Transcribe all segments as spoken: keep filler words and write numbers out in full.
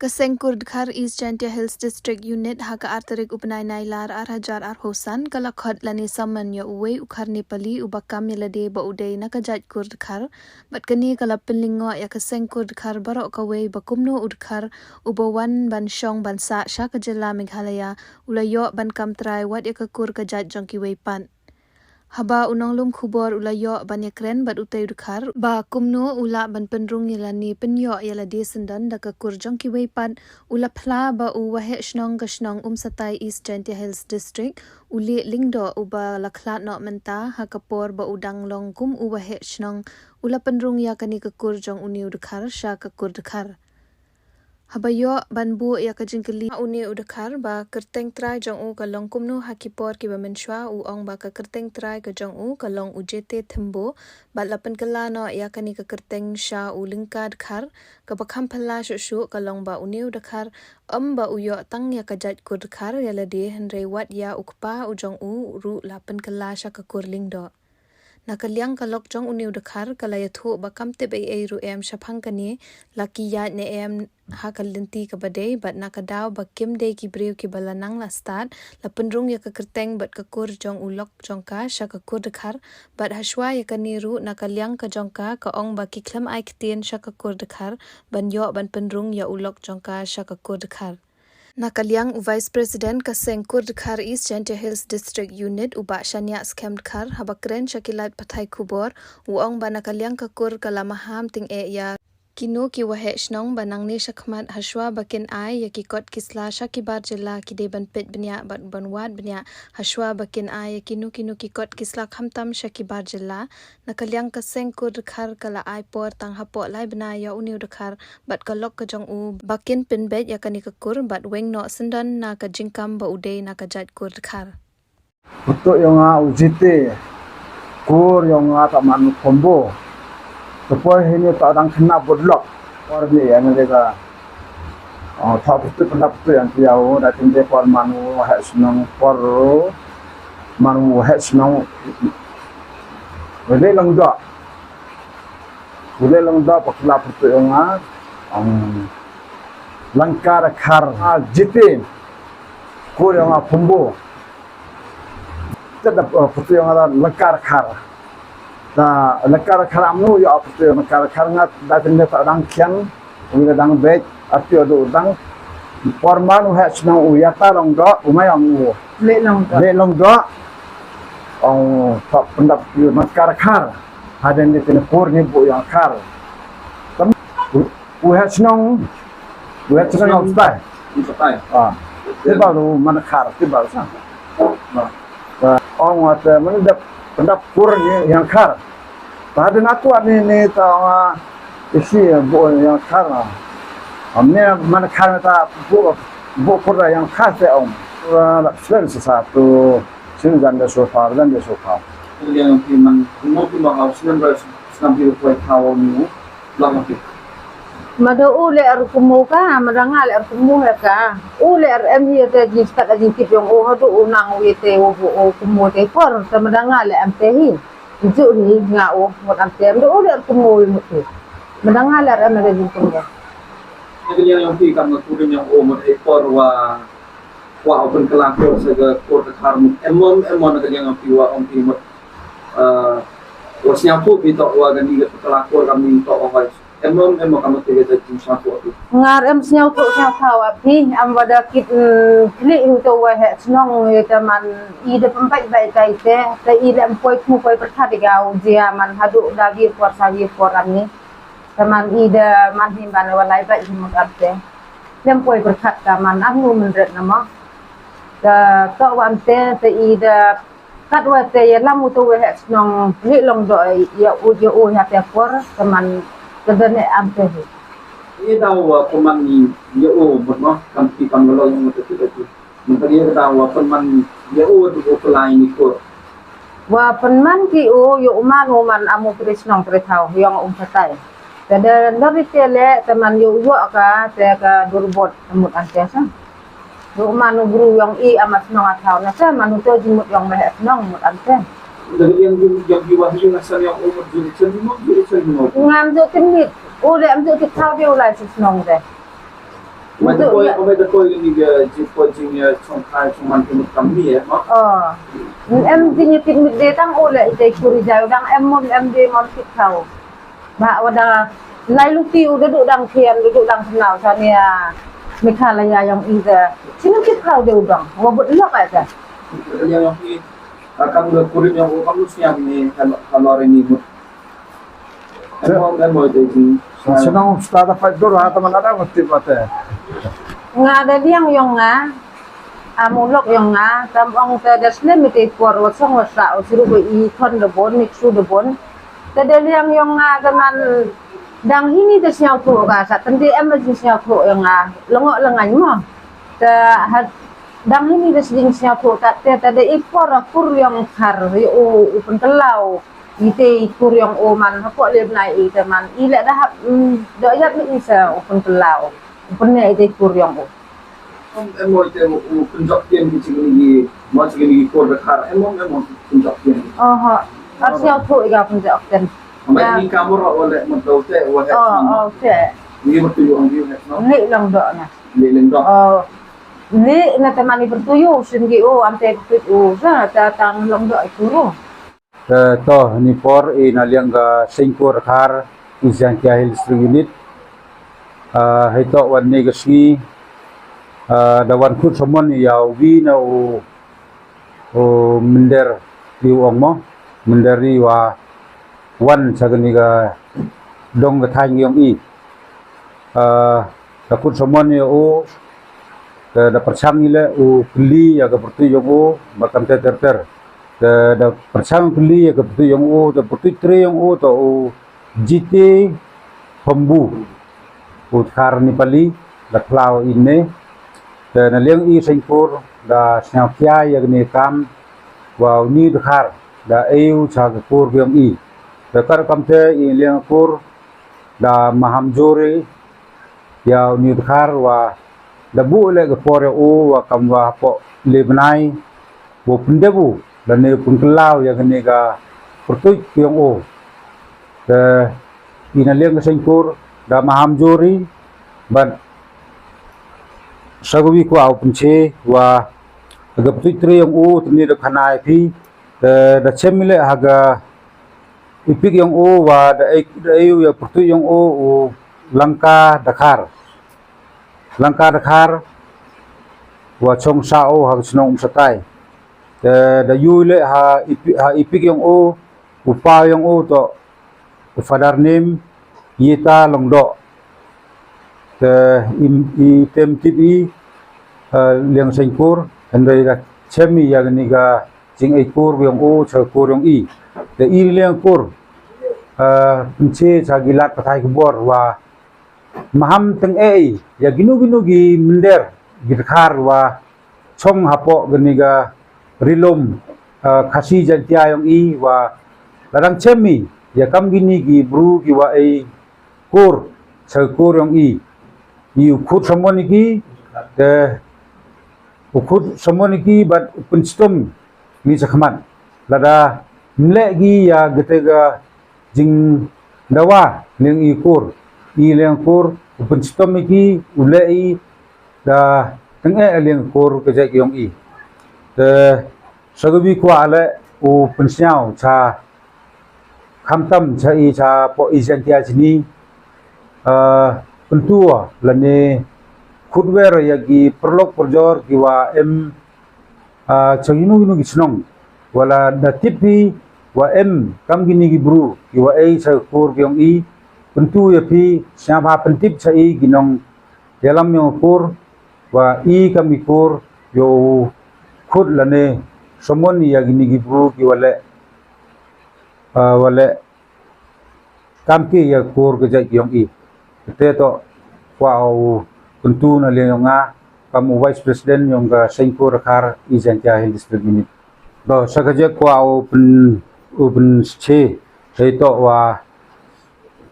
Ka Seng Kur Dkhar East Jaintia Hills District Unit ha ka ar tarik u bnai Nailar ar hajar arphew san ka la khot lane summon ïa uwei u khar Nepali uba kam ïa lade ba u dei na ka jait Kur Dkhar. Bad kane ka la pynlyngngoh ïa ka Seng Kur Dkhar baroh kawei ba kumno u Dkhar uba wan ban shong ban sah sha ka jylla Meghalaya u la ïoh ban kam trai wat ïa ka kur ka jait jong kiwei pat. Haba u nonglum khubor u la ïoh ban ïakren bad utei u Dkhar ba kumno u lah ban pynrung ïa lane pynïoh ïa lade syndon da ka kur jong kiwei pat, u la phla ba u waheh shnong ka shnong Umsatai East Jaintia Hills District, u Lieh Lyngdoh uba la khlad noh mynta ha ka por ba u dang long kum u waheh shnong, u la pynrung ïa kane ka kur jong une u Dkhar sha ka Kur Dkhar. Haba ïoh ban buh ïa ka jingkylli na une u Dkhar ba kyrteng trai jong u ka long kumno ha ki por kiba mynshuwa, u ong ba ka kyrteng trai ka jong u ka long u Jete Thimbo, bad la pynkylla noh ïa kane ka kyrteng sha u Lyngka Dkhar. Kaba kham phylla shuh shuh ka long ba une u Dkhar ym ba u ïoh tang ïa ka jait Kur Dkhar ïa lade, hynrei wat ïa u kpa u jong u ruh la pynkylla sha ka Kur Lyngdoh. Na ka liang ka lok jong une u Dkhar ka la ïathuh ba kam tip ei ei ruh em shaphang kane, la ki ïaid ne em ha ka lynti kaba dei, bad na ka daw ba kim dei ki briew kiba la nang la stad, la pynrung ïa ka kyrteng bad ka kur jong u lok jong ka sha ka Kur Dkhar. Bad hashwa ïa kane ruh na ka liang ka jong ka ka ong ba ki khlem ai ktien sha ka Kur Dkhar ban ïoh ban pynrung ïa u lok jong ka sha ka Kur Dkhar. Na ka liang u Vice President ka Seng Kur Dkhar East Jaintia Hills District Unit, u Bah Shaniah Skhem Dkhar, haba kren sha ki lad pathai khubor, u ong ba na ka liang ka kur ka la maham tyngeh ïa kino ki waheh shnong ba nangne shakhmat hashwa ba kin ai ïa ki kot ki sla sha ki bar jylla ki dei ban peit bniah bad ban wad bniah hashwa ba kin ai ïa kino kino ki kot ki sla khamtam sha ki bar jylla. Na ka liang ka Seng Kur Dkhar ka la ai por tang hapoh lai bnai ïa une u Dkhar bad ka lok ka jong u ba kin pynbeit ïa kane ka kur bad weng noh syndon na ka jingkam ba u dei na ka jait Kur Dkhar. Putu ïong nga u Jiti, kur ïong nga ta man Kombo. Te poi hini ta dang kena budlok. Por ni ïa ni ka. Oh, ta putu penda putu ïong ti ïau da tinde por man u heh shnong por man u heh shnong. Wele long dok. Wele long dok pakla putu ïong nga. Ong Lyngka Dkhar, ah, Jiti. Kur ïong nga Kombo. Te da, eh, putu ïong nga da Lyngka Dkhar. Da Lyngka Dkhar amnu ïa putu ïong Lyngka Dkhar nga da tinde ta dang khian, u da dang beit, arti u dang. Por man u heh shnong u ïa ta long dok, u mai ong u. Leh long dok. Leh long dok. Ong ta pyndap ïa Lyngka Dkhar. Hadien di tine kur ni bu ïong Dkhar. Tam u, u heh shnong. U heh shnong Umsatai. Umsatai. Ah. Ti ba lu man Dkhar, ti ba sa. Ah. Ong wat, eh, man dap, dap kur ni ïong Dkhar. Ba din atu ni, ni ta, ah, isi, eh, bu ïong Dkhar. Am ni man Dkhar ta bu, bu kur ïong Dkhar te ong. Ah, lap sven sa satu. Sien jan da sofa, jan da sofa. Liang ki man, mo ki ma hau sien ba, sien bi ko hau ni. Lama ki. Mada u leh ar kumu ka, mada nga leh ar kumu he ka. U leh ar em hi te jingstad jingkit ïong u haduh u nang u te u, u kumu te por, te mada nga leh em te hi. Ju hi nga u mut em te, mada u leh ar kumu mut hi. Mada nga leh ar em te jingkumu. Ni ka liang ïong ki kam nga kurim ïong u mut hi por wa Wa u pynkylla kur sa ka kur Dkhar mut. Em mo, em mo na ka liang ïong phi wa ong phi mut. Eh, wa sñiawthuh phi toh wa kani ka pynkylla kur kam ni toh wa hoi. Em mo, em mo kam te ka jingsñiawthuh phi. Ngar em sñiawthuh sñiawthaw wa phi, em wa da kit, mm, khlieh ru to wa heh shnong ïa te man i da pynbait bait tai te, te i da em poi khmu poi pyrkhat ïa ka u jia man haduh da wir por sa wir por am ni. Te man i da man hi ban wa lai bait hi mut am te. Lem poi pyrkhat ka man am nu mynret na mo. Te toh wa am te, te i da kat wa te ïa lam u to wa heh shnong lih long doh ïa u ïa u ïa te por te man te da ne am te hi. I da wa pynman ïa u mut mo kam ti kam lo ïa mut te te. Mynta ïa ka daw wa pynman ïa u tu u pynlai ni kur. Wa pynman ki u ïa u man u man am u tre shnong tre thaw ïong um satai. Te da ndor ri te le te man ïa u ïoh ka te ka durbot mut an te sa. Ïa u man u bru ïong i am a shnong a thaw na sa man u to jingmut ïong ba heh shnong mut an te. Da ïa jingmut ïong i wa ïong a sa ïong u mut jingmut jingmut. Ngam ju tymit u le am ju ti thaw de u lai sa shnong te. Mai te poi, mai te poi ni ga ji poi jing ya chong khai chong man te mut kam ni ya ma. Oh. Em jing ya tik mit de tang o le ite kuri jau dang em mon em de mon tik kau. Ba wada lai luti u duduk dang kian duduk dang kenal sa ni ya. Mikha la ya yang ida. Sini tik kau de udang. Wa but lok aja. Ya yang i. Akam ga kurit yang u kam lu siang ni kalau kalau hari ni mut. Shnong stad a pait dur ha ta man ada mesti mate. Nga da liang yong nga. Amulok yong nga tam ong ta da slem ite por wa song wa sa o siru ko i kon da bon mik su da bon. Ta da liang yong nga da man dang hini da snyau tu ga sa tende em da snyau tu yong nga. Longok lengan mo. Ta ha dang hini da snyau tu ta te ta da i por a kur yong khar yo u pentelau. Ite i kur yong o man hapoh le bnai ite man i le da hap do yat ni i sa u pyntelau u pynne ite i kur yong o. Em mo ite u pynjok yen ki chini ki mo chini ki kur da khar em mo em mo pynjok yen. Oh ha. Ar siau thu i ga pynjok yen. Mai ni kamor o le mo do te o he. Oh oh te. Ni mo tu yong yu he no. Ni lang do na. Ni lang do. Oh. Ni na te man i bertuyu sin ki o am te bertuyu sa ta tang lang do i kur o. Eh, to ni por i na liang ka sengkur khar i Jaintia Hills District Unit. Eh, hei to wan ni ka sngi, eh, da wan kut somon i yau wi na u, u minder i u ong mo, minder i wa wan sa ka ni ka dong ka thang yong i. Eh, da kut somon i u, eh, da perchang i le u kli ya ka pertu yong u, ba kam ter ter ter. Te da pyrshang kylli ïa ka pyrtuit yong u, te pyrtuit tre yong u, te u Jiti Pambu. U dkhar Nepali, da khlaw ine. Te na liang i seng kur, da sngewkhia ïa kane kam, wa uni u dkhar, da ei u cha ka kur yong i. Te kar kam te i liang kur, da maham juri, ïa uni u dkhar wa da buh leh ka por ïa u wa kam wa hapoh le bnai, wa pyndep u, lane u pynkyllaw ïa kane ka pyrtuit yong u. Te i na liang ka seng kur, da maham juri, bad sa kawi kwah u pynche, wa ka pyrtuit tre yong u, te ni da khana ïa phi, te da chem i leh ha ka i pik yong u, wa da ei, da ei u ïa pyrtuit yong u, u Langka Dkhar. Langka Dkhar, wa chong sa u ha ka chnong Umsatai. Te da ïu leh ha i pi-, ha i pik yong u, u pa yong u to, u father name, Ïeta Longdoh. Te i, i tem tip i, eh, liang seng kur, hynrei da chem i ïa kane ka jingei kur yong u, cha kur yong i. Te i liang kur, eh, pynche cha ki lad pathai khubor wa maham teng ei, ïa kino kino ki mynder, ki dkhar wa chong hapoh kane ka ri lum, eh, Khasi Jaintia yong i wa la dang chem i, ïa kam kine ki bru ki wa ei kur, cha kur yong i. I u khut samon i ki, te u khut samon i ki bad u pynstom ni cha khmat. Lada mleh ki ïa kate ka jingdawa liang i kur, i liang kur, u pynstom i ki, u leh i, da teng eh liang kur ka jait yong i. Te sa kawi kwah leh u pynsñiaw cha khamtam cha i cha poh i Jaintia chini, ah, pyntua lane khutwer ïa ki pyrlok pyrjor ki wa em, ah, cha kino kino ki chnong. Wa la da tip phi wa em kam kini ki bru ki wa ei cha kur ki yong i, pyntu ïa phi, sngap ha pyntip cha i ki nongïalam yong kur, wa i kam i kur, ïoh khut lane samon ïa kini ki bru ki wa leh, ah, wa leh kam ki ïa kur ka jait yong i. Te to kwah u pyntu na liang yong nga kam u Vice President yong ka seng kur Dkhar i Jaintia Hills District Unit. To sa ka jait kwah u pyn, u pynche, te to wa,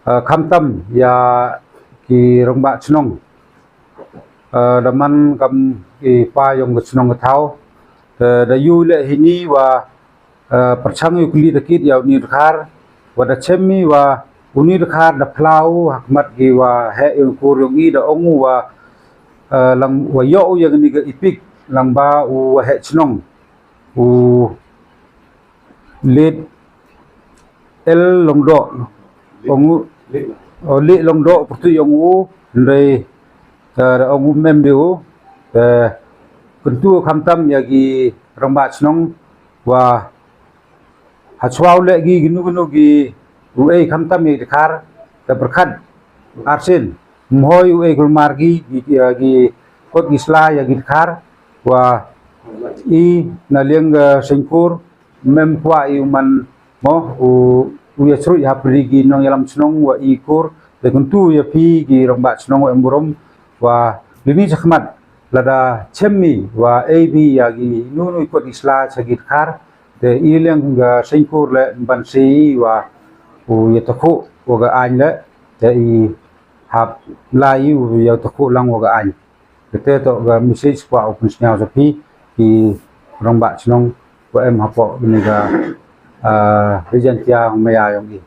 ah, khamtam ïa ki rangbah chnong. Ah, da man kam i pa yong ka chnong ka thaw. Te da ïu leh hini wa, ah, pyrchang ïa u kylli takit ïa uni u dkhar. Wa da chem i wa uni u dkhar da phylla u ha khmat ki wa heh yong kur yong i da ong u wa eh, lang wa yoh u ya kani ka epik lang ba u wa heh chnong u Late L Longdoh, ong u, o Late Longdoh pyrtuit ong u, hynrei, eh, ong u mem de u, eh, kyntu khamtam ya ki rangbah chnong wa ha chwa u leh ki kino kino ki ruei khamtam ya ki dkhar, te pyrkhat arsien mhoi u ei kulmar ki, ki, ki, ki kot ki sla ya ki dkhar, wa i na liang ka sengkur mem kwah i u man mo u, u ya chruit ha pyrdi ki nongyalam chnong wa i kur, te kyntu ya phi ki rangbah chnong wa em burom, wa lini chakhmat lada chem mi wa ei bi ya ki nu nu kot ki sla cha ki dkhar, te i liang ka sengkur le ban si wa u ya takhu wa ka ain le, te i hap lai u ya takhu lang wa ka ain. Kete to ka message kwah u pynsngaw sa phi ki rangbah chnong wa em hapoh ni ka, ah, Rijan Tia Maya yong i.